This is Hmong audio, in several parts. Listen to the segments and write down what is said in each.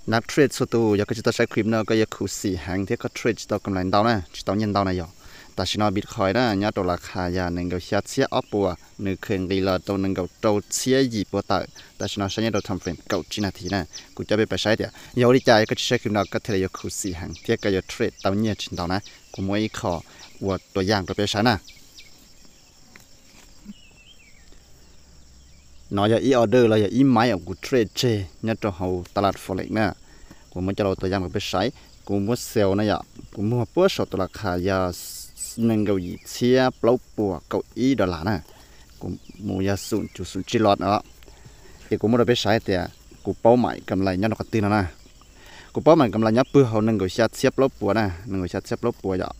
Nab trade txhua tus, yog koj tsis tau saib clip no koj yuav khuv xim heev thiab koj trade tsis tau kam lais ntau na, tsis tau nyiaj ntau na yog. Tam sim no Bitcoin na nyob rau laj kha yog nees nkaum xya txhiab ob puas, nws kheev nqis los rau nees nkaum rau txhiab yim puas tawm. Tam sim no saib nyob rau time frame kaum tsib nas this na. Kuv coj peb pais saib tias yog ua li cas koj tsis saib clip no koj thiaj li yuav khuv xim heev thiab koj yuav trade tau nyiaj tsis ntau na. Kuv muab ib qho ua tua yaj rau peb saib na. No yog ib order los yog ib maiv uas kuv trade tseg nyob rau hauv taj laj Forex na. Kuv muab coj los tua yaj rau peb saib. Kuv muab sell na yom, kuv muag puag saum tus laj kha yog nees nkaum yim txhiab plaub puas kaum ib dollar na. Kuv mus yog xum cum xum tsib lot os. Ces kuv muab rau peb saib tias kuv paub maim kam lais nyob rau qhov twg no na. Kuv paub maim kam lais nyob pw hauv nees nkaum xya txhiab plaub puas na, nees nkaum xya txhiab plaub puas yom.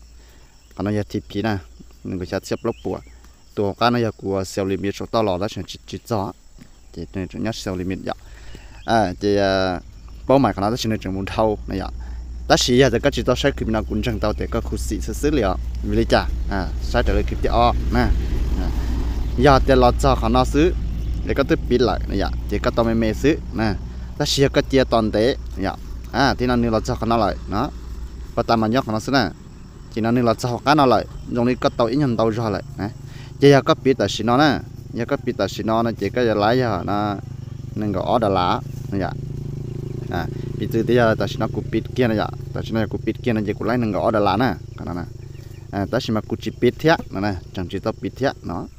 Qhov no yog T P na, nees nkaum xya txhiab plaub puas. Tus hauv qab no yog kuv sell limit saum toj los tab sis tsis txog, ces nws tseem nyob sell limit yom. Ces paub maim qhov no tab sis nws tseem mus dhau na yom. Tab sis yog tias koj tsis tau saib clip no kuv ntseeg tau tias koj khuv xim xwb xwb li os. Vim li cas? Saib raws li clip thib ob na. Yog tias los txog qhov no xwb es koj twb piv lawm na yom, ces koj tau me me xwb na. Tab sis yog koj cia tos ntev yom, thib no nws los txog qhov no lawm no, pas tas mas nyob qhov no xwb na. Ces no nws los txog hauv qab no lawm, zoo li koj tau ib nyuag ntau zog lawm. Ces yog koj piv tam sim no na, yog koj piv tam sim no no ces koj yuav laib yog no nees nkaum ob dollar yom. Piv txwv tias yog tam sim no kuv piv kiag no yom, tam sim no yog kuv piv kiag no ces kuv laib nees nkaum ob dollar na. Tab sis mas kuv tsis piv thiab no, tseem tsis tau piv thiab no.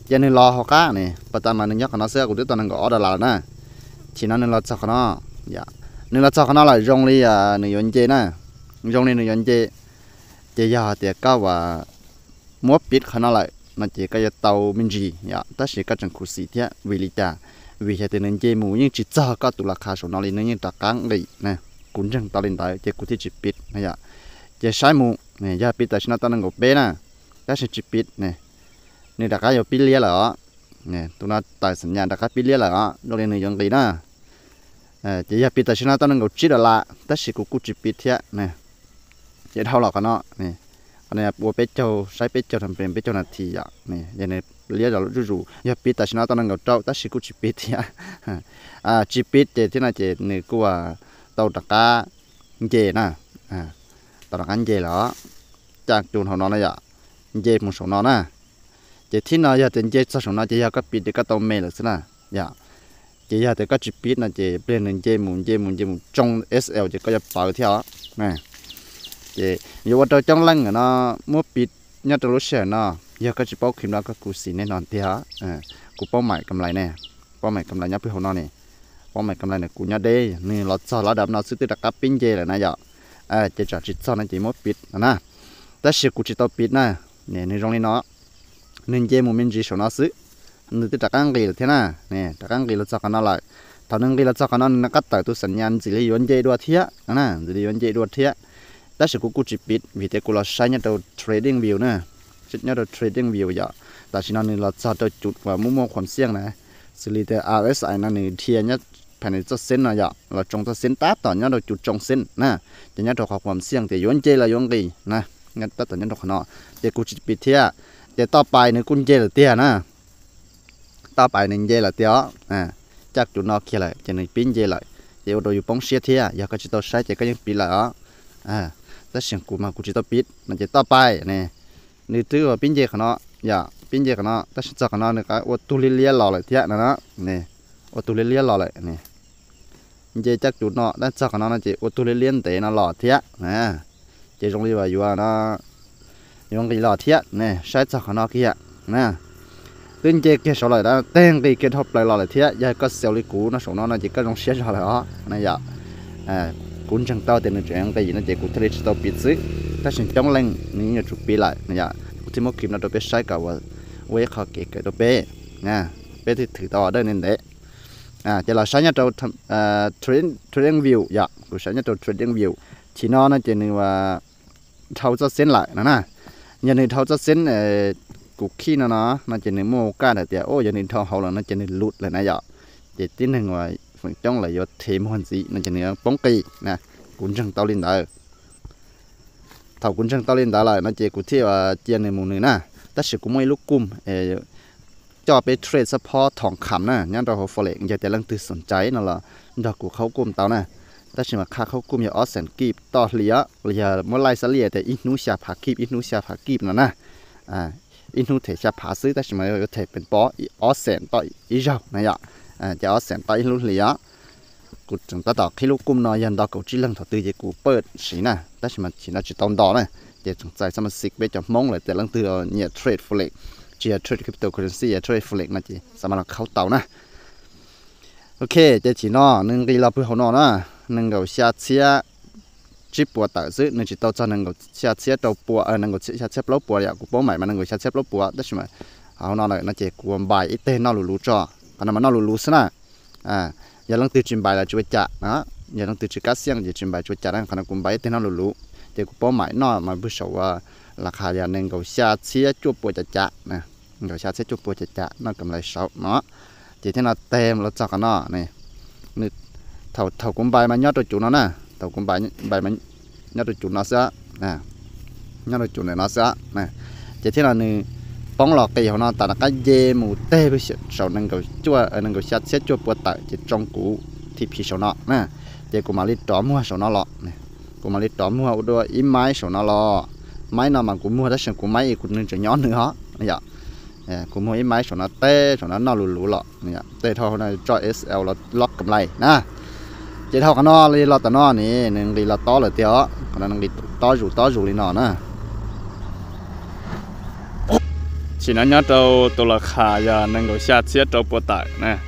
Ces nws los hauv qab ne, pas tas mas nws nyob qhov no xwb kuv twb tau nees nkaum ob dollar lawm na. Thib no nws los txog qhov no, nws los txog qhov no lawm zoo li nws yuav nce na, zoo li nws yuav nce. Ces yog hais tias koj ua muab piv qhov no lawm no ces koj yuav tau me ntsis yom, tab sis koj tseem khuv xim thiab. Vim li cas? Vim hais tias nws nce mus yeej tsis txog koj tus laj kha saum no li, nws yeej rov qab nqis na. Kuv ntseeg tau li ntawd ces kuv thiaj tsis piv na yom. Ces saib mus, yog piv tam sim no tau nees nkaum peb na, tab sis tsis piv ne, nws rov qab yuav pib liab lawm os. Tus no tawm xam nyas rov qab pib liab lawm os, zoo li nws yuav nqis na. Ces yog piv tam sim no tau nees nkaum tsib dollar tab sis kuv kuj tsis piv thiab. Ces dhau los qhov no, qhov no ua peb caug, saib peb caug tham pem peb caug nas this yom. Yog nws liab zog zuj zus, yog piv tam sim no tau nees nkaum rau tab sis kuj tsis piv thiab. Tsis piv ces thiab no ces nws kuj tau rov qab nce na, tau rov qab nce lawm os. Caj cus hauv no na yom, nce mus saum no na. Ces thib no yog tias nce txog saum no ces yog koj piv ces koj tau me lawm xwb na yom. Ces yog tias koj tsis piv no ces pliag nws nce mus nce mus nce mus tsoo S L ces koj yuav pawv thiab os. Ces yuav ua rau coob leej no muab piv nyob rau lub sij hawm no. Yog koj tsis paub clip no koj khuv xim nej no tiag. Kuv paub maim kam lais ne, paub maim kam lais nyob pw hauv no ne, paub maim kam lais ne kuv nyob deb, nws los txog lab dam no xwb twb rov qab pib nce lawm na yom. Ces tsam tsis txog no ces muab piv no na. Tab sis kuv tsis tau piv na, nws zoo li no, nws nce mus me ntsis saum no xwb, nws twb rov qab nqis lawm thiab na, rov qab nqis los txog qhov no lawm. Thaum nws nqis los txog qhov no nws rov qab tawm tus xam nyas ntxim li yuav nce dua thiab na, ntxim li yuav nce dua thiab. Tab sis kuv kuj tsis piv vim tias kuv los saib nyob rau Trading View na, nyob rau Trading View yom. Tam sim no nws los txog rau cus uas muaj muaj khuam xiaj na, xws li tias R S I no nws dhia nyob pha nws txoj xeeb no yom, los tsoo txoj xeeb tab tom nyob rau cus tsoo xeeb na, ces nyob rau qhov khuam xiaj tias yuav nce los yuav nqis na, tab tom nyob rau qhov no, ces kuv tsis piv thiab. Ces toj pais nws kuj nce lawm tiag na, toj pais nws nce lawm tiag os. Caj cus no kiag lawm ces nws pib nce lawm, ces ua rau yus poob siab thiab. Yog koj tsis tau saib ces koj yeej piv lawm os. Tab sis kuv mas kuv tsis tau piv no ces toj pais ne, nws twb ua pib nce qhov no, yom, pib nce qhov no tab sis txog qhov no nws ua tug liab liab los lawm thiab no, ua tug liab liab los lawm. Nce caj cus no tab txog qhov no no ces ua tug liab liab ntev no los thiab. Ces zoo li uas yuav no, yuav nqis los thiab ne, saib txog qhov no kiag na. Twb nce kiag saud lawm na, tej nqis kiag dhau plaws los lawm thiab. Yog koj xaus li kuv no saum no no ces koj zoo siab zog lawm os na yom. Kuv ntseeg tau tias nws tseem nqis no ces kuv thiaj li tsis tau piv xwb, tab sis coob leej nws yeej yuav tsum piv lawm na yom. Kuv thiaj muab clip no rau peb saib kom ua ib qho kev kawm rau peb, peb thiaj thwm tau order ntev ntev. Ces los saib nyob rau Trading View yom, kuv saib nyob rau Trading View. Thim no no ces nws dhau txoj xeeb lawm no na. Yog nws dhau txoj xeeb kuv khij no no no ces nws muaj kaj ntawm tias, o, yog nws dhau hauv lawm no ces nws lus lawm na yom. Ces tib neeg uas feem coob lawm yuav thev muag ntxiv no ces nws poob qis na. Kuv ntseeg tau li ntawd. Thaum kuv ntseeg tau li ntawd lawm no ces kuv thiaj cia nws mus nws na. Tab sis kuv muaj ib lub kum coj peb trade support thoom kham na nyob rau hauv forex, yog tias leej twg xom cai no los nrog kuv qhaub kum tau na. Tab sis mas qhab khaub kum yog ob xees kib toj hli os, los yog muab laij xab liaj tias ib hnub xya phav kib, ib hnub xya phav kib no na. Ib hnub them xya phav xwb tab sis mas yuav them pes pob ob xees toj ib zaug na yom. Ces ob xees toj ib lub hli os. Kuv tseem tab tom qhib lub kum no yog nto kaum tsib leeg thaum twg ces kuv pab siv na, tab sis mas chim no tsis tau nto na. Ces tseem txais xab mas xiv peb cov Hmoob lawm tias leej twg nyiam trade forex, tsis yog trade cryptocurrency, yog trade forex no ces xab mas los khaub tau na. Ok, ces chim no nws nqis los pw hauv no na, nees nkaum xya txhiab tsib puas tawm xwb, nws tsis tau txog nees nkaum xya txhiab rau puas, nees nkaum xya txhiab plaub puas yom. Kuv paub maim mas nees nkaum xya txhiab plaub puas tab sis mas hauv no lawm no ces kuv npais ib teg noj lus luv tso. Qhov no mas noj lus luv xwb na. Yog leej twg tsis npais los tsis ua cas, yog leej twg tsis kab xiaj ces tsis npais tsis ua cas na. Qhov no kuv npais ib teg noj lus luv, ces kuv paub maim noj mas pw saum las qhas yog nees nkaum xya txhiab cuaj puas cas cas, nees nkaum xya txhiab cuaj puas cas cas noj kam lais saud no. Ces thiab no teg los txog qhov no, nws thaum kuv npais mas nyob rau cuv no na, thaum kuv npais nyob rau cuv no xwb, nyob rau cuv ntawm no xwb. Ces thiab no nws poob los qis hauv no tas rov qab nce mus teg saum nees nkaum xya txhiab cuaj puas tawm ces tsoo kuv T P saum no na. Ces kuv mam li rov muag saum no los, kuv mam li rov muag ua dua ib maib saum no los. Maib no mas kuv muag tab sis kuv maib kuv nws tseem nyob nws hos yom. Kuv muag ib maib saum no teg saum no noj lus luv los, teg dhau no tso S L los lob kam lais na. Ces dhau qhov no li los tam no ne nws nqis los tob lawm tiag os, qhov no nws nqis tob zus tob zus li no na. Chim no nyob rau tus las qhas yog nees nkaum xya txhiab rau puas tawm na.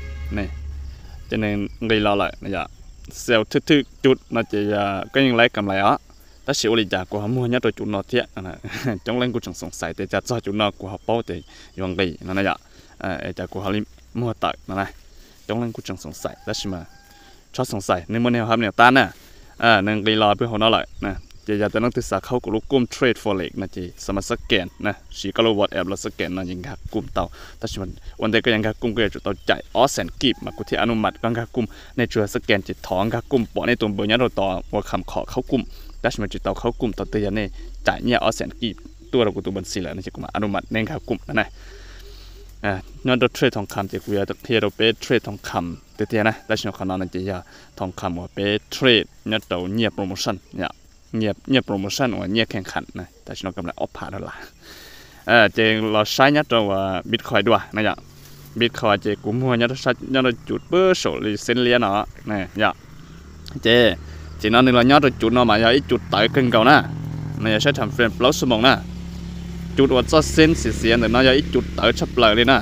Ces nws nqis los lawm, sell thwj thwj cuv no ces yog koj yeej laib kam lais os. Tab sis ua li cas kuv ho muag nyob rau cuv no thiab. Coob leej kuj tseem xoov xaiv tias cas txog cuv no kuv ho paub tias yuav nqis no na yom. Es cas kuv ho li muag tawm no na. Coob leej kuj tseem xoov xaiv tab sis mas txhob xoov xaiv, nws muaj niag hab niam tab na. Nws nqis los pw hauv no lawm. Ces yog tias leej twg xav khaub kuv lub kum trade forex no ces xab mas scan na, siv koj lub WhatsApp los scan no ces nkag kum tau. Tab sis mas ua ntej koj yuav nkag kum koj yuav tsum tau caim ob xees kib mas kuv thiaj a nu mat koj nkag kum. Nej tsuas scan ces thov nkag kum pom nej tus npawb nyob rau tod ua kham khom khaub kum, tab sis mas tsis tau khaub kum thaum twg yog nej caim nyiaj ob xees kib tuaj rau kuv tus npawb xis lawm no ces kuv mam a nu mat nej nkag kum no na. Nyob rau trade thoos kham ces kuv yuav qhia rau peb trade thoos kham tiag tiag na, tab sis qhov no no ces yog thoos kham uas peb trade nyob rau nyiaj promotion, nyiaj promotion uas nyiaj khees kham na, tam sim no kam lais ob phav dollar. Ces los saib nyob rau Bitcoin dua na yom. Bitcoin ces kuv muag nyob rau cuv pab saum li xeeb liab no yom. Ces chim no nws los nyob rau cuv no mas yog ib cuv tawv kawg nkaus na. No yog saib time frame plaub xuab moos na. Cuv uas txoj xeeb xiav xiav ntawm no yog ib cuv tawv tshaj plaws li na.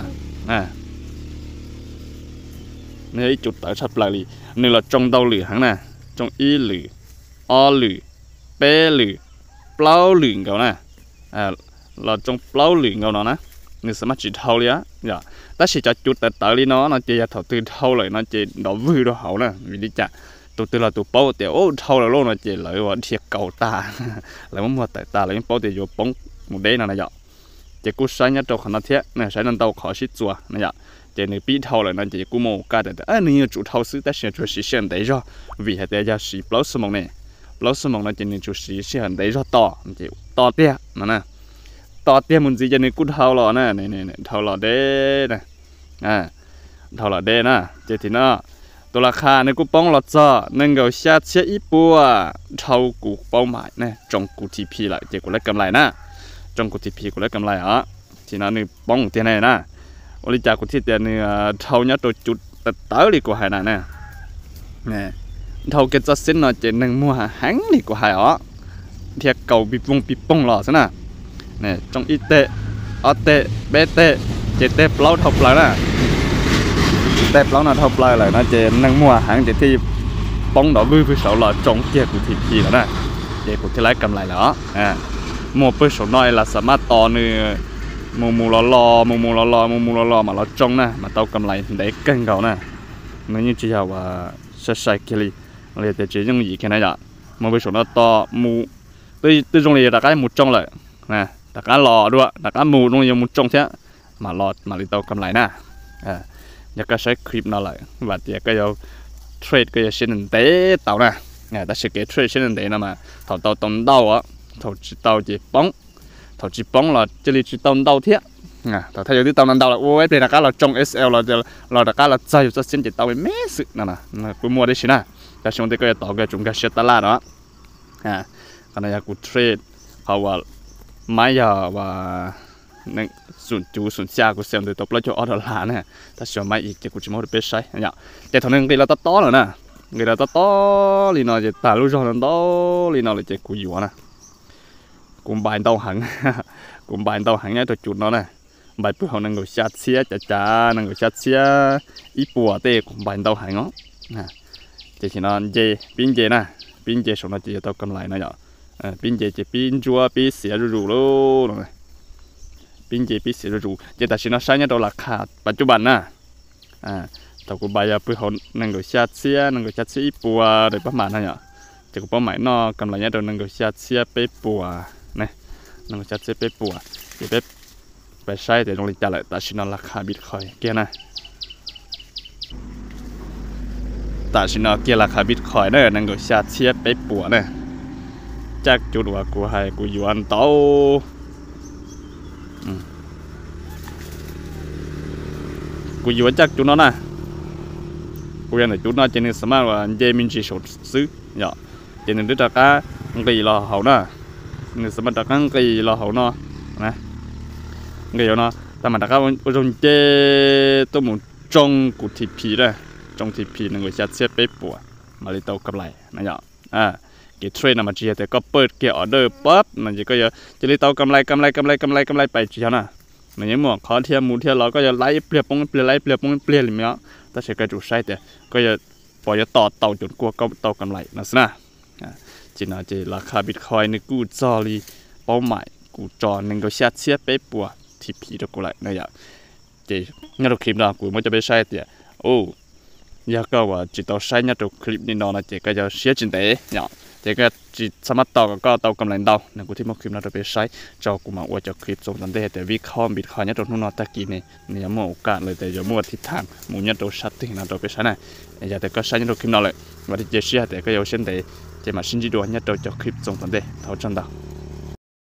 No yog ib cuv tawv tshaj plaws li. Nws los tsoo ntau lwm heev na, tsoo ib lwm, ob lwm, peb lwm, plaub lwm nkaus na. Los tsoo plaub lwm nkaus no na, nws xav mas tsis dhau li yom. Tab sis cov cuv tawv tawv li no no ces yog thaum twg dhau lawm no ces nrov vwg rau hauv na. Vim li cas? Tus twg los tus paub tias ub dhau lawm lauj no ces lawv ua dhia kaus tag, lawv muab muag tawm tag, lawv yeej paub tias yuav poob mus deb no na yom. Ces kuj saib nyob rau qhov no thiab, saib no ntau qhov sib txuas na yom. Ces nws pib dhau lawm no ces kuj muaj kaj tias nws yuav tsum dhau xwb tab sis tsuas siv sij hawm ntev zog, vim hais tias yog siv plaub xuab moos ne, plaub xuab moos no ces nws tsuas siv sij hawm ntev zog tos, ces tos tiag no na. Tos tiag mus ntxiv ces nws kuj dhau los na, dhau los deb na, dhau los deb na. Ces tim no tus las khas nws kuj poob los txog nees nkaum xya txhiab ib puas, dhau kuv paub mais na, tsoo kuv T P lawm ces kuv laib kam lais na, tsoo kuv T P kuv laib kam lais os. Tim no nws poob tiag ne na. Ua li cas kuv thiaj tias nws dhau nyob rau cuv tawv tawv li kuv hais na na. Dhau kiag txoj xeeb no ces neeg muag heev li kuv hais os, dhia kaus pis poog pis poog los xwb na. Tsoo ib teg, ob teg, peb teg, ces teg plaub dhau plaws na. Teg plaub no dhau plaws lawm no ces neeg muag heev ces thiaj poob nrov vwg pwg saud los tsoo kiag kuv T P lawm na. Ces kuv thiaj laib kam lais lawm os. Muag pwg saum no las xam maj tos nws mus mus los los, mus mus los los, mus mus los los mam los tsoo na, mas tau kam lais ntev kawg nkaus na. Nws yeej tsis yog uas sai sai kiag li, los yog tias tsis yooj yim kiag na yom. Muag pwg saum no tos mus, twb zoo li rov qab mus tsoo lawm, rov qab los dua, rov qab mus zoo li yuav mus tsoo thiab, mam los mam li tau kam lais na. Yog koj saib clip no lawm vam tias koj yuav trade koj yuav siab ntev tau na. Tab sis kev trade siab ntev no mas thaum tau tau ntau, thaum tsis tau ces poob, thaum tsis poob los cia li tsis tau ntau thiab. Thaum thaj yuav twb tau ntau ntau lawm ua ib pliag rov qab los tsoo S L los rov qab los txog yus txoj xeeb ces tau me me xwb no, kuj muaj tib si na. Xyoo ntej koj yuav tau koj yuav tsum nkag siab tab laj no. Qhov no yog kuv trade, qhov uas maib yog uas xoom cuv xoom xya kuv sale ntawd tau plaub caug ob dollar na, tab sis mas maib ib ces kuv tsis muab rau peb saib. Ces thaum nws nqis los tob tob lawm na, nqis los tob tob li no ces tag lub zog no ntau li no lawm ces kuv yuav na, kuv npais ntau heev, kuv npais ntau heev nyob rau cuv no na, npais pw hauv nees nkaum xya txhiab, cav cav nees nkaum xya txhiab ib puas tej kuv npais ntau heev os. Ces no nce, pib nce na, pib nce saum no ces yuav tau kam lais no yom. Pib nce ces pib ntsuab pib xiav zuj zus lauj no, pib nce pib xiav zuj zus. Ces tam sim no saib nyob rau las khas pas cuj pas na, thaum kuv npais yog pw hauv nees nkaum xya txhiab, nees nkaum xya txhiab ib puas daim pab mam no yom, ces kuv pab mam noj kam lais nyob rau nees nkaum xya txhiab peb puas, nees nkaum xya txhiab peb puas. Ces peb pais saib tias zoo li cas lawm. Tam sim no las khas Bitcoin kiag na, tam sim no kiag las khas Bitcoin na nees nkaum xya txhiab peb puas na. Caj cuv uas kuv hais kuv yuav ntau, kuv yuav caj cuv no na, kuv yuav ntawm cuv no ces nws xam maj uas nce me ntsis saum xwb yom, ces nws twb rov qab nqis los hauv na, nws xam maj rov qab nqis los hauv no, nqis hauv no, tag mam rov qab ua zaug nce tuaj mus tsoo kuv T P na, tsoo T P nees nkaum xya txhiab peb puas mam li tau kam lais na yom. Kev trade no mas tsis yog tias koj pawj kiag order pab no ces koj yuav cia li tau kam lais kam lais kam lais kam lais kam lais pais tsis yog na. Nws yeej muaj qhov dhia mus dhia los, koj yuav laib ib pliag poob ib pliag, laib ib pliag poob ib pliag li mas yom, tab sis koj yuav tsum saib tias koj yuav, puas yuav tos tau cov kua koj tau kam lais no xwb na. Ces no ces las khas Bitcoin nws kuj txog li pab mam kuv tso nees nkaum xya txhiab peb puas T P rau kuv lawm na yom. Ces nyob rau clip no kuv muab coj peb saib tias, yog koj uas tsis tau saib nyob rau clip li no no ces koj yuav siab tsis ntev yom, ces koj tsis txhob mab tos kom koj tau kam lais ntau no. Kuv thiaj muab clip no rau peb saib tso, kuv mam ua cov clip txuas tom ntej hais tias vib khob Bitcoin nyob rau hnub no tag kis ne nws yuav muaj ua kam lawm tias yuav muaj thib thaj mus nyob rau sab twg no rau peb saib na. Yog tias koj saib nyob rau clip no lawm, vam thiab cia siab hais tias koj yuav ua siab ntev, ces mam sib ntsib dua nyob rau cov clip txuas tom ntej. Thov ua tsaug ntau.